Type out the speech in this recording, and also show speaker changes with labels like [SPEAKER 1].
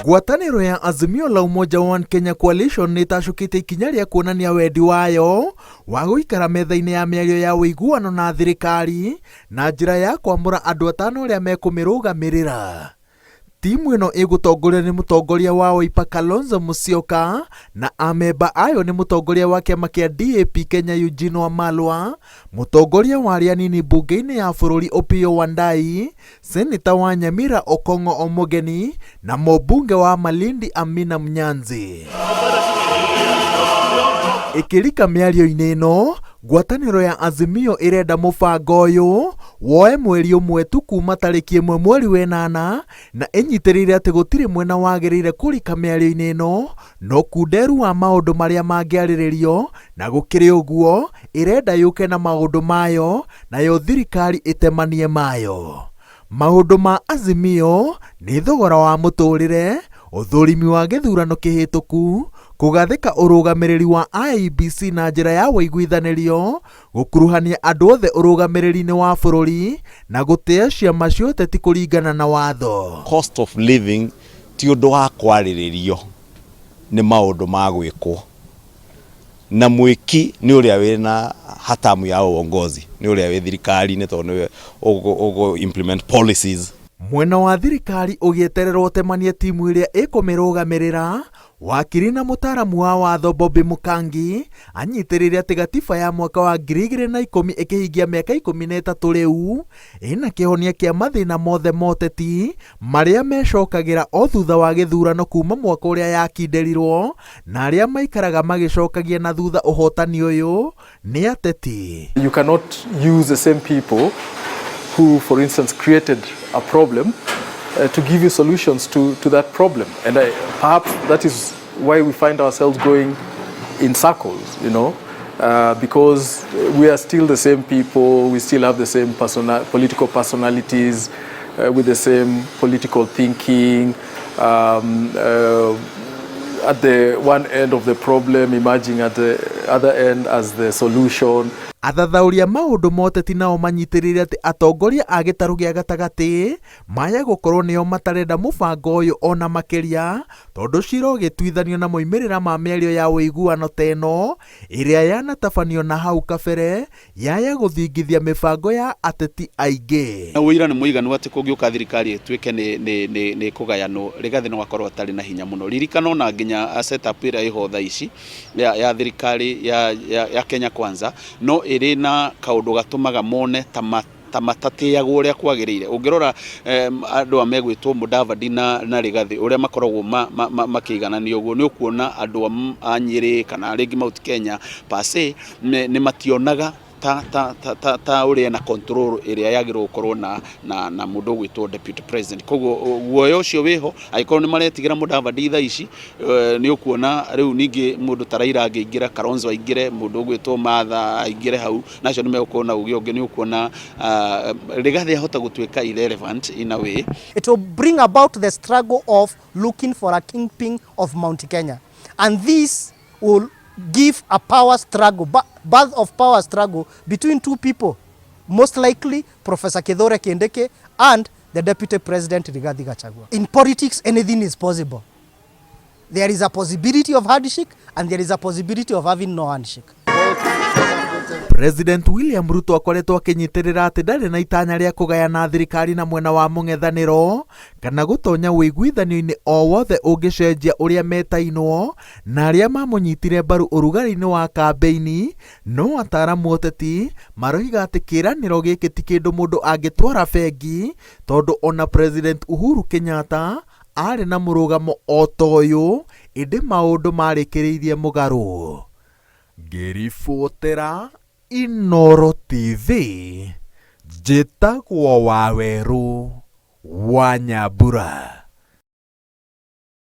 [SPEAKER 1] Ngwatanĩro ya Azimio la Umoja One Kenya Coalition nĩ ĩtacũkĩte ikinya rĩa kuonania wendi wayo wa gũikara metha-inĩ ya mĩario ya ũiguano na thirikari na njĩra ya kwamũra andũ atano arĩa mekũmĩrũgamĩrĩra. Timu ĩno ĩgũtongorio nĩ mũtongoria wa Wiper Kalonzo Musyoka na amemba ayo nĩ mũtongoria wa kĩama kĩa DAP Kenya Eugene Wamalwa, mũtongoria wa arĩa anini mbunge-inĩ ya bũrũri Opiyo Wandayi, Seneta wa Nyamira Okong'o Omogeni na mũmbunge wa Malindi Amina Mnyanzi. Ĩkĩrika mĩario-inĩ ĩno, ngwatanĩro ya Azimio ĩrenda mũbango ũyũ woe mweri ũmwe tu kuma tarĩki ĩmwe mweri wenana na ĩnyitĩrĩire atĩ gũtirĩ mwena wagĩrĩire kũrika mĩario-inĩ ĩno na ũkunderu wa maũndũ marĩa mangĩarĩrĩrio na gũkĩrĩ ũguo ĩrenda yũke na maũndũ mayo nayo thirikari ĩtemanie mayo. Maũndũ ma Azimio nĩ thogora wa mũtũrĩre, ũthũrimi wa gĩthurano kĩhĩtũku, kũgathĩka ũrũgamĩrĩri wa IEBC na njĩra ya ũiguithanĩrio, gũkuruhania andũ othe ũrũgamĩrĩri-inĩ wa bũrũri na gũtĩa ciama cia ũteti kũringana na watho.
[SPEAKER 2] Cost of living ti ũndũ wa kwarĩrĩrio, nĩ maũndũ ma gwĩkwo. Na mwĩki nĩ ũrĩa wĩna hatamu ya uongozi, nĩ ũrĩa wĩ thirikari-inĩ tondũ nĩwe ũgũ implement policies.
[SPEAKER 1] Mwena wa thirikari ũgĩetererwo ũtemanie timu ĩrĩa ĩkũmĩrũgamĩrĩra, wakiri na mũtaaramu wa watho Bobby Mukangi anyitĩrĩire atĩ gatiba ya mwaka wa 2010 ĩkĩhingia mĩaka 13 rĩu ĩna kĩhonia kĩa mathĩna mothe ma ũteti marĩa mecokagĩra o thutha wa gĩthurano kuma mwaka ũrĩa yakindĩrirwo na arĩa maikaraga magĩcokagia na thutha ũhotani ũyũ nĩ ateti.
[SPEAKER 3] You cannot use the same people who, for instance, created a problem to give you solutions to that problem. And perhaps that is why we find ourselves going in circles, because we are still the same people, we still have the same political personalities, with the same political thinking, at the one end of the problem emerging at the other end as the solution.
[SPEAKER 1] Athathaũri a maũndũ ma ũteti nao manyitĩrĩire atĩ atongoria a gĩtarũ gĩa gatagatĩ maya gũkorwo nĩo matarenda mũbango ũyũ ona makĩria tondũ cira ũgĩtuithanio na moimĩrĩra ma mĩario ya ũiguano ta ĩno ĩrĩa yanatabanio na hau kabere yaya gũthingithia mĩbango ya ateti aingĩ.
[SPEAKER 4] Na ũira nĩ mũiganu atĩ kũngĩũka thirikari ĩtuĩke nĩ kũgayanwo, Rigathĩ no akorwo atarĩ na hinya mũno. Ririkana ona nginya setup ĩrĩa ĩho thaa ici ya thirikari ya Kenya Kwanza no ĩrĩ na kaũndũ gatũmaga mone ta matatĩagwo ũrĩa kwagĩrĩire. Ũngĩrora andũ a megwĩtwo Mudavadi na Rigathĩ ũrĩa makoragwo makĩigananio ũguo, nĩ ũkuona andũ a Nyĩrĩ kana rĩngĩ Mount Kenya per se nĩ mationaga ta ũrĩa na control ĩrĩa yagĩrĩirwo gũkorwo na mũndũ ũgwĩtwo deputy president. Koguo guoya ũcio wĩho, angĩkorwo nĩ maretigĩra Mudavadi thaa ici, nĩ ũkuona rĩu ningĩ mũndũ ta Raila angĩingĩra, Kalonzo aingĩre, mũndũ ũgwĩtwo Martha aingĩre hau, na acio nĩ megũkorwo na uge ũngĩ, nĩ ũkuona Rigathĩ ahota gũtuĩka irrelevant in a way.
[SPEAKER 5] It will bring about the struggle of looking for a kingpin of Mount Kenya, and this will give a power struggle, birth of power struggle between two people, most likely Professor Kithure Kindiki and the Deputy President Rigathi Gachagua. In politics, anything is possible. There is a possibility of handshake and there is a possibility of having no handshake.
[SPEAKER 1] President William Ruto akoretwo akĩnyitĩrĩra atĩ ndarĩ na itanya rĩa kũgayana thirikari na mwena wa mũng'ethanĩro kana gũtonya ũiguithanio-inĩ o wothe ũngĩcenjia ũrĩa metainwo na arĩa mamũnyitire mbaru ũrugarĩ-inĩ wa kambĩini. No ataramu ũteti maroiga atĩ kĩĩranĩro gĩkĩ ti kĩndũ mũndũ angĩtwara bengi tondũ ona President Uhuru Kenyatta arĩ na mũrũgamo o ta ũyũ ĩndĩ maũndũ marĩkĩrĩirie mũgarũ. Ngĩribotera Inooro TV, njĩtagwo Wawerũ wa Nyambura.